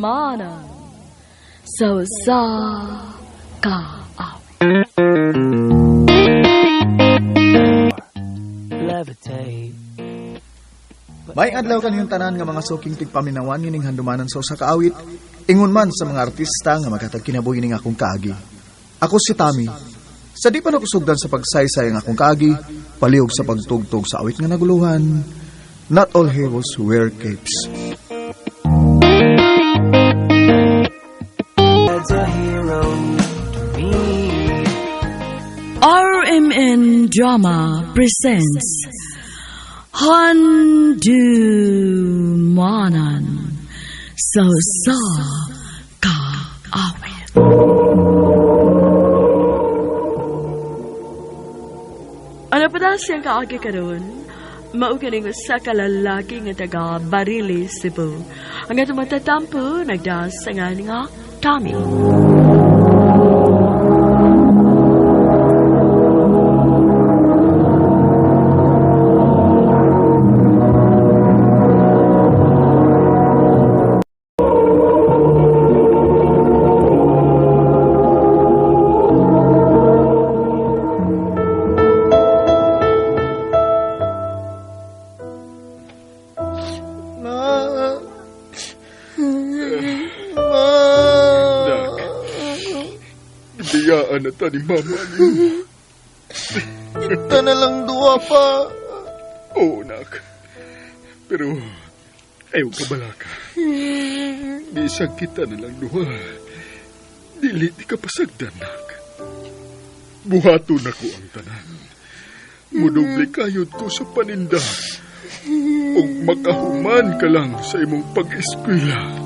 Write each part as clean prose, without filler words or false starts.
Handumanan sa usa ka awit. Levitate. May adlaw kaniyong tanan nga mga suking tigpaminawan ining handumanan sa usa ka awit, ingon man sa mga artista nga maghatag kinabuhi ning akong kaagi. Ako si Tommy. Sa di pa nakusugdan sa pagsaysay ang akong kaagi, palihog sa pagtugtog sa awit nga naguluhan, Not All Heroes Wear Capes. That's a hero to me. RMN Drama presents Handumanan sa usa ka awit. Ano pa na siyang kaagi karon? Mao kining usa ka lalaki nga taga Barili, Cebu. Ang atong matatampo nagdasangan nga Tommy. Ma. Ma. Nak, biyaan na ta ni mama niyo. Kita na lang duwa pa. Oo, nak. Pero, ayaw ka balaka. Bisag kita na lang duha. Dili di ka pasagdan, nak. Buhato na ko ang tanan. Mudubli kayod ko sa paninda. Ug makahuman ka lang sa imong pag-eskwela.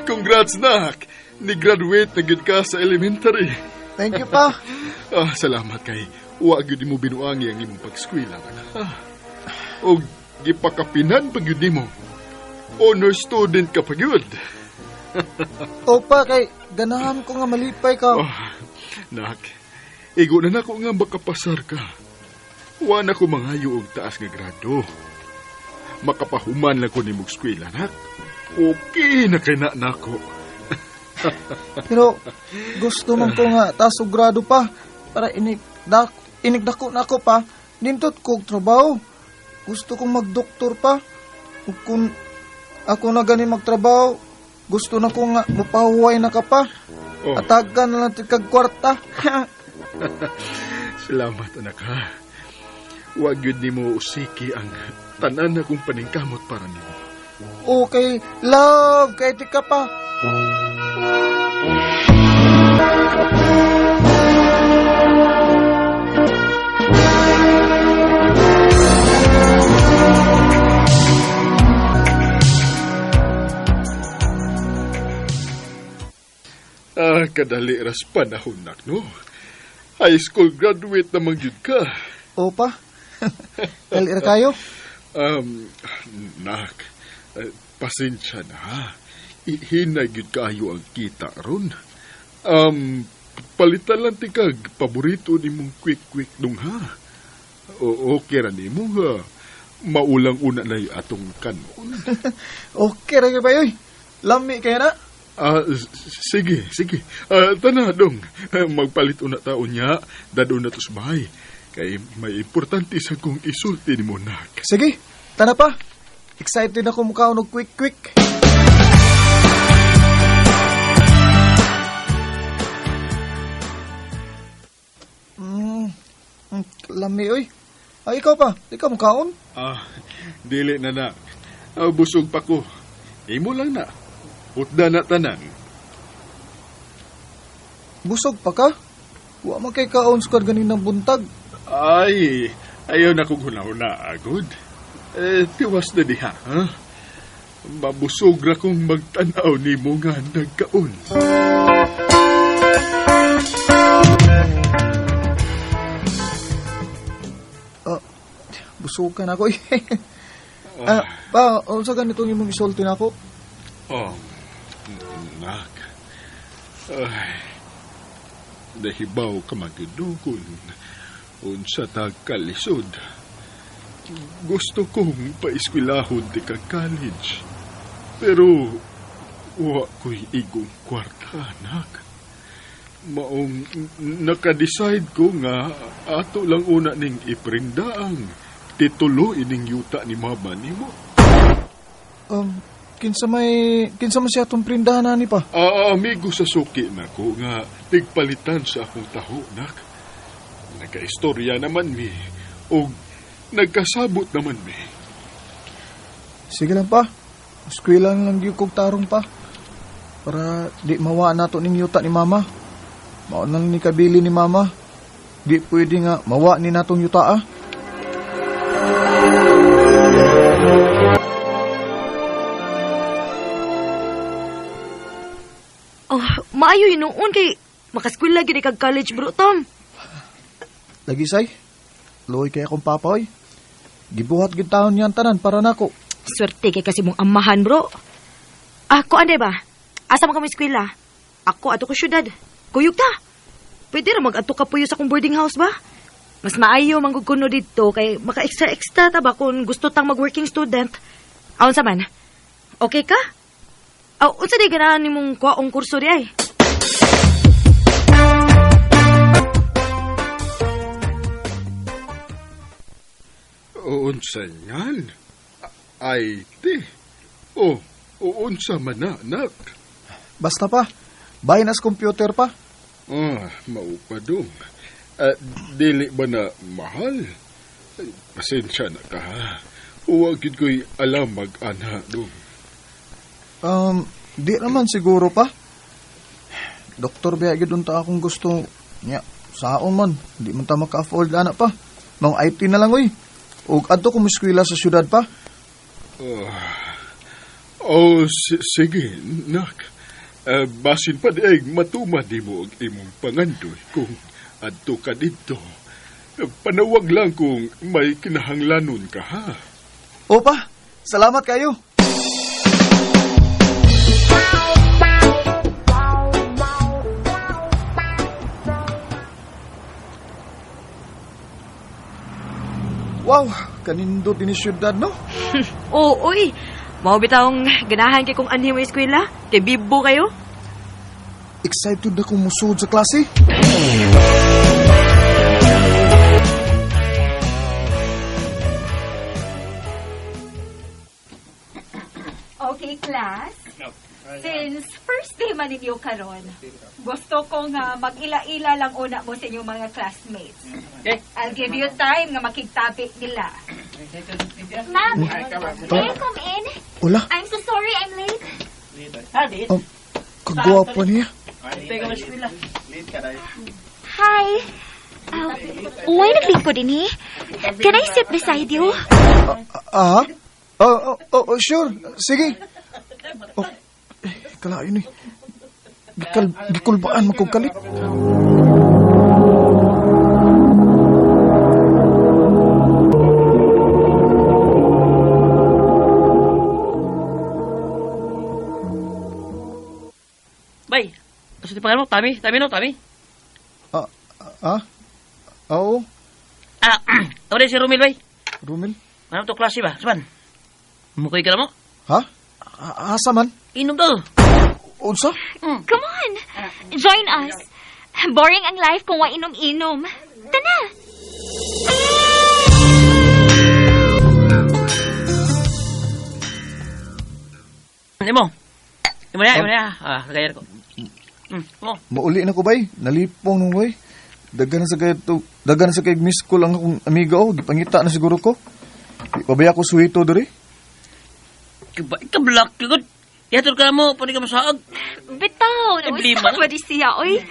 Congrats, nak! Ni-graduate na gid ka sa elementary. Thank you pa. Ah, salamat kay wa gyud nimo binuangi ang imong pag-eskwela. Ah. Og gipakapinan pa gyud nimo. Honor student ka pa gyud. Opa, kay ganahan ko nga malipay ka. Oh, nak, igo na nako nga makapasar ka. Wa na ko mangayo og taas nga grado. Makapahuman lang ko nimong eskwela, nak. Okay na kay na nako. Pero gusto man ko nga taas og grado pa para inigdako na ako pa nindot ko og trabaho. Gusto kong magdoktor pa. Ug kung ako na gani magtrabaho, gusto na ko nga mopahuway na ka pa. Oh, Atagan na lang kag kwarta. salamat anak ha. Wa gyud nimo usiki ang tanan na kong paningkamot para nimo. Okay, love, kay di ka pa. Ah, kadali ras panahon nak no. High school graduate naman gyud ka. Opa. Dali ra kayo. Nak, pasensya na ha. Ihinay gyud kaayo ang kita ron. Palitan lang tikag paborito nimong quick-quick dong ha. O okay ra nimo ha. Maulang una na atong kanon. Okay ra kayo ba yoy? Lami kay na. Ah, sige, sige. Ah, tana dong. Magpalit una taon niya, dadon na to sa bahay. Kay may importante sa kong isulti nimo nak. Sige, tana pa. Excited ako mukaon og quick quick. Lami oy. Ay, ikaw pa. Ikaw mukaon? Ah, dili na na. Ah, busog pa ko. Imo lang na. Utda na tanan. Busog pa ka? Wa man kay kaon sukad ganinang buntag. Ay, ayaw na kong huna-huna, agod. Eh, tiwas na diha, ha? Mabusog ra kong magtanaw nimo nga nagkaon. Busog ka na ako. Ah, pa, unsa ganitong imong isulti nako? Oh. Nak, ay, nahibaw ka magyud kung unsa ta kalisod. Gusto kong paeskwelahon ti ka college. Pero wa ko'y igong kwarta, anak. Maong nakadecide ko nga ato lang una ning iprinda ang titulo ining yuta ni mama nimo. Kinsa man siya atong prindahan ani pa? Amigo sa suki nako nga tigpalitan sa akong taho, nak. Nagkaistorya naman mi og nagkasabot naman mi. Sige lang pa. Eskwela lang gyud kog tarong pa. Para di mawa nato ning yuta ni mama. Mao na lang ni kabili ni mama. Di pwede nga mawa ni natong yuta ah. Oh, maayo hinuon kay makaskwela gyud kag college bro Tom. Lagi say. Luoy kay akong papa oy. Gibuhat gyud taon niyan tanan para nako. Swerte kay kasi mong amahan bro. Ako ande ba? Asa man kami eskwela? Ako ato ko syudad. Kuyog ta. Pwede ra mag-adto ka puyo sa akong boarding house ba? Mas maayo manggug kuno didto kay maka-extra-extra ta ba kung gusto tang mag-working student. Aon sa man? Okay ka? Aw, unsa di ganahan nimong kuwaong kurso di ay? Unsa yan? IT. Oh, unsa man na, anak. Basta pa. Bahin as computer pa. Ah, mao pa dong. Dili ba na mahal? Ay, pasensya na ka ha. Huwag gid ko'y alam mag-ana dong. Di naman siguro pa. Doktor biya gyud unta akong gusto nya. Saon man, di man ta maka-afford ana pa. Mga IT na lang oy. Og adto ko moeskwela sa syudad pa. Sige, nak. Basin pa di ay matuma di mo ang imong pangandoy kung adto ka didto. Panawag lang kung may kinahanglanon ka, ha? Opa, salamat kayo. Wow, kanindot ini syudad, no? Oo, oy. Mao bitawng ganahan kay kung anhi mo eskwela, kay bibo kayo. Excited na kong musuod sa klase. Okay, class. Since first day man ninyo karon, gusto ko nga mag-ila-ila lang una mo sa inyong mga classmates. Okay. I'll give you time nga makigtabi nila. Ma'am, may I come in? Hola. I'm so sorry I'm late. Kagwapo niya. Hi. Why naglingkod din eh? Can I sit beside you? Sure. Sige. Oh, kalain eh. Gikulbaan mo kong kalit. Bay, asa di pangalan mo? Tami? Tami no? Tami? Oo. Ako si Romil, bay. Romil? Ano to klase ba? Saban? Mukoy ka na mo? Ha? Asa man? Inom to. Unsa? Come on. Join us. Boring ang life kung wa inom-inom. Tana. Imo. Imo na, imo na. Kagayar ko. Mo. Mauli na ko bay. Nalipong nung bay. Dagan sa kay to, dagan sa kay miss call ang akong amiga oh, gipangita na siguro ko. Di pa ba ako suhito diri? Ka-block gud. Yator ka mo, pwede ka masaag. Bitaw, Problema. nausa pa di siya, oy.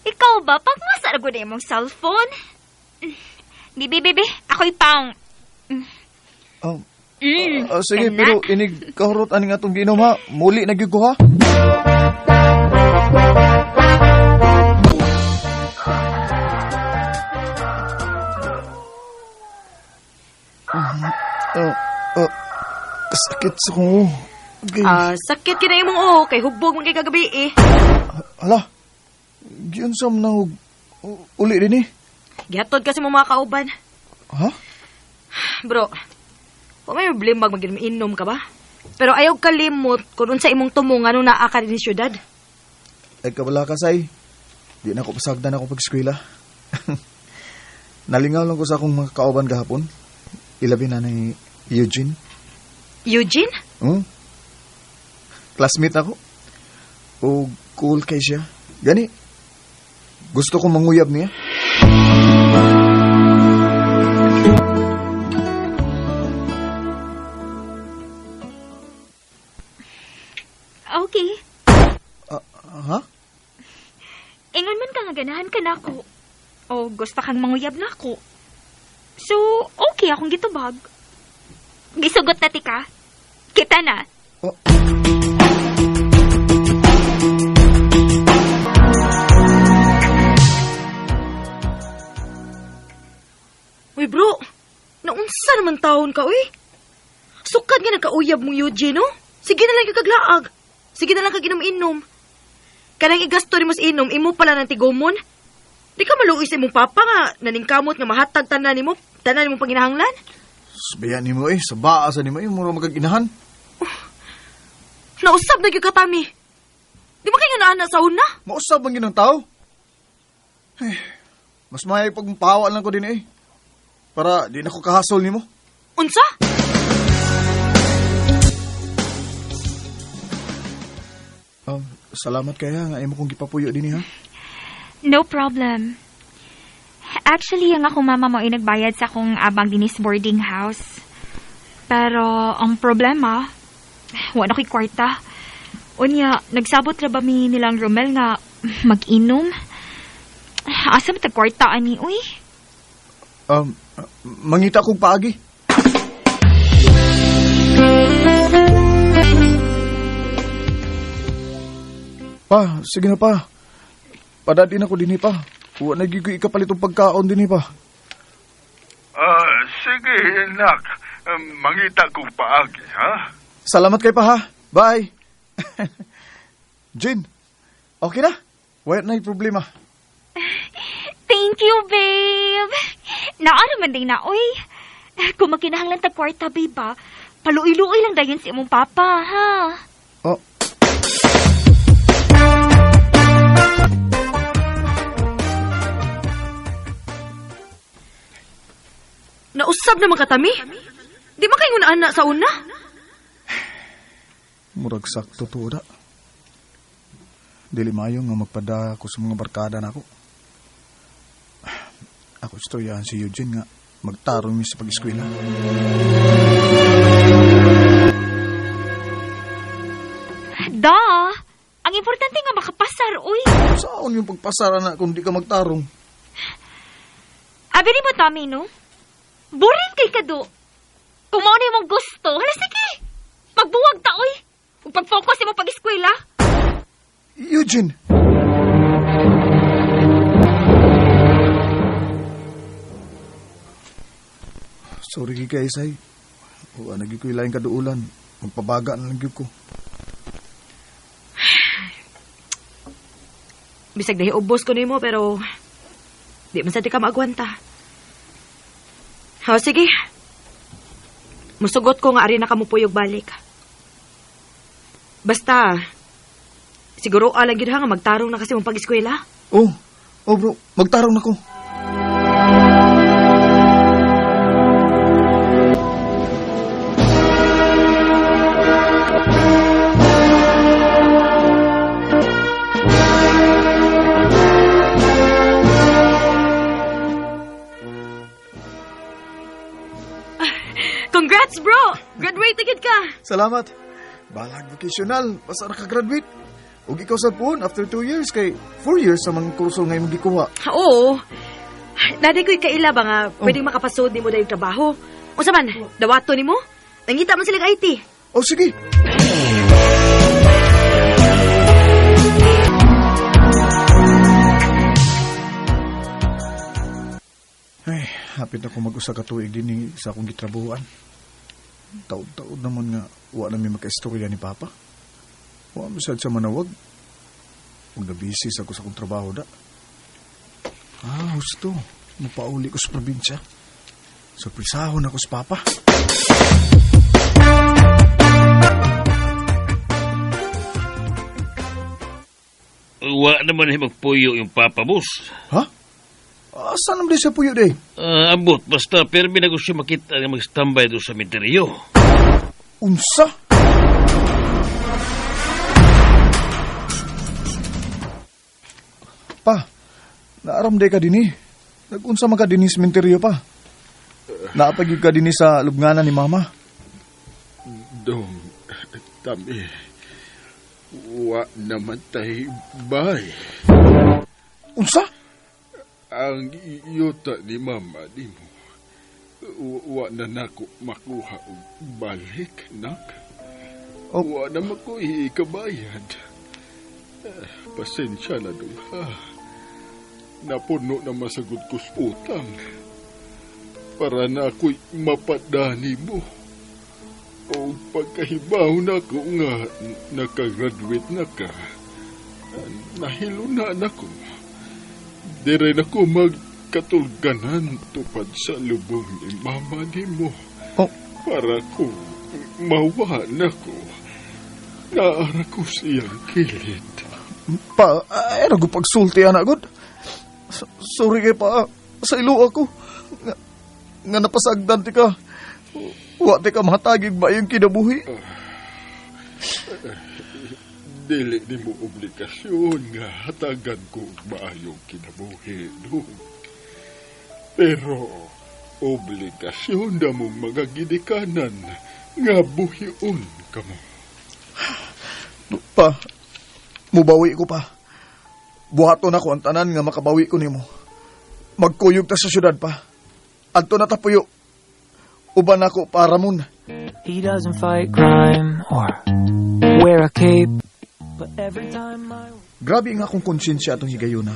Ikaw ba, pag masarag na imong cellphone? Bibi, bibi, ako'y pang. Sige, Kana. pero inig kahurot aning atong giinom ha. Muli na gyud ko ha. Sakit sa kong. Okay. Sakit kina imong uho kay hubog man kay kagabi eh. Hala. Giunsam na og uli din eh. Gihatod kasi mo mga kauban. Ha? Bro, wa may problema mag-inom ka ba? Pero ayaw kalimot kung unsa imong tumo nganong naa ka din siyudad. Ay kabala ka, say. Di na ako pasagdan ako pag-eskwela. Nalingaw lang ko sa akong mga kauban gahapon. Ilabi na ni Eugene. Eugene? Classmate ako. O cool kay siya. Gani. Gusto kong manguyab niya. Okay. Ha? Ingon man ka nga ganahan ka nako. O gusto kang manguyab nako. So, okay akong gitubag. Gisugot na tika. Kita na. Oh. Uy bro, naunsa naman taon ka, uy? Sukad nga nagkauyab mong Eugene, no? Sige na lang kaglaag. Sige na lang kag inom-inom. Kanang igasto nimo sa inom, imo pala ng tigomon. Di ka maluoy sa imong papa nga naningkamot nga mahatag tanan nimo, tanan nimong panginahanglan. Sabayan nimo eh, sa baa sa nimo eh, mura magaginahan. Oh, nausab na gyud ka, Tami. Di ba kayo naana sa una? Mausab man gyud ang tao. Eh, mas may pagpawa lang ko din eh. Para di na ko kahasol nimo. Unsa? Oh, salamat kaya nga imo kong gipapuyo dinhi ha. No problem. Actually, ang akong mama mo ay nagbayad sa akong abang dinis boarding house. Pero ang problema, wala ko'y kwarta. Unya, nagsabot ra ba mi nilang Romel nga mag-inom? Asa man tag kwarta ani, uy? Mangita kong paagi. Pa, sige na pa. Padadin ako dinhi pa. Wa na gyud ko ikapalit og pagkaon dinhi pa. Sige, nak. Mangita kong paagi, ha? Salamat kay pa, ha? Bye. Jane, okay na? Wala na yung problema. Thank you, babe. Naara man din na, oy. Kung magkinahanglan tag kwarta, babe, ba? Paluoy-luoy lang dayon si imong papa, ha? Oh. Nausab naman ka, Tami. Di ba kayo na sa una? Murag sakto to, da. Dili maayo nga magpada ko sa mga barkada nako. Ako istoryahan si Eugene nga magtarong mi sa pag-eskwela. Da! Ang importante nga makapasar, uy. Saan yung pagpasar na kung di ka magtarong? Abi ni mo, Tommy, no? Boring kay kado. Kung mao na imong gusto, hala sige. Pagbuwag ta, oy. Ug pag-focus imo pag-eskwela. Eugene! Sorry kay Isay. Wa na gyud ko ilaing kaduulan. Magpabaga na lang gyud ko. Bisag dahi ubos ko nimo pero di man sa di ka maagwanta. O, sige. Musugot ko nga ari na kamupuyog balik. Basta, siguro alang gyud ha nga magtarong na kasi mong pag-eskwela. Oh, bro, magtarong na ko. Congrats, bro! Graduate agad ka! Salamat. Balag vocational, basta nakagraduate. Ug ikaw sa puon, after 2 years, kay 4 years sa mga kurso nga imong gikuha. Oo. Naday ko'y kaila ba nga, pwedeng makapasod ni mo dahil trabaho. Unsa man, dawato ni mo? Nangita man sila IT. Oh, sige. Ay, hapit na ko mag-usa ka tuig din sa akong gitrabuhan. Taod-taod naman nga wa na mi makaistorya ni Papa. Wa mo sad sa manawag. Ug nabisi sa ko sa akong trabaho da. Ah, husto. Mapauli ko sa probinsya. Surprisahon ako sa Papa. Wa naman ay magpuyo yung papa, boss. Ha? Asa naman di siya puyo day? Abot, basta permi na ko siya makita nga mag-standby doon sa minteryo. Unsa? Pa, naaram day ka dinhi. Nag-unsa man ka dinhi sa minteryo pa. Naapagid ka dinhi sa lubnganan ni Mama. Dong, Tami, wa naman tay bay. Unsa? Ang yuta ni Mama di mo, wa na nako makuha og balik, nak. Oh. Wa na mako ikabayad. Pasensya na dong, ha. Napuno na masagod ko sa utang. Para na ako'y mapadani mo. O pagkahibaw na ko nga nakagraduate na ka, nahilo na ko. Dire na ko magkatulganan tupad sa lubong ni mama ni mo. Oh. Para ko mawa na ko. Naara ko siyang kilit. Pa, ay, rago pagsulti, anak, god. Sorry kay pa, sa ilo ako. Nga napasagdan ti ka. Wa ti ka mahatagig ba yung kinabuhi? Dili ni mo obligasyon nga hatagan ko og maayong kinabuhi, dong. Pero obligasyon na mong mga gidikanan nga buhion kamo. Pa, mubawi ko pa. Buhaton ako ang tanan nga makabawi ko nimo. Magkuyog ta sa syudad pa. Adto na tapuyo. Uban ako para mun. He doesn't fight crime or wear a cape. But every time I Grabe nga akong konsensya atong higayuna.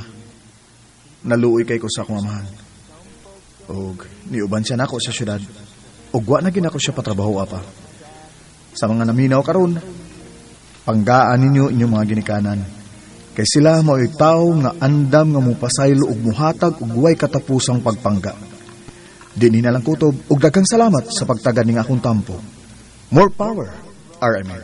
Naluoy kay ko sa akong amahan. Og niuban siya nako sa syudad. Og wa na ginako siya patrabaho apa. Sa mga naminaw karon, panggaan ninyo inyong mga ginikanan. Kay sila mao'y tawo nga andam nga mupasaylo og muhatag og way katapusang pagpangga. Dinhi na lang kutob og daghang salamat sa pagtagad ning akong tampo. More power, RMN.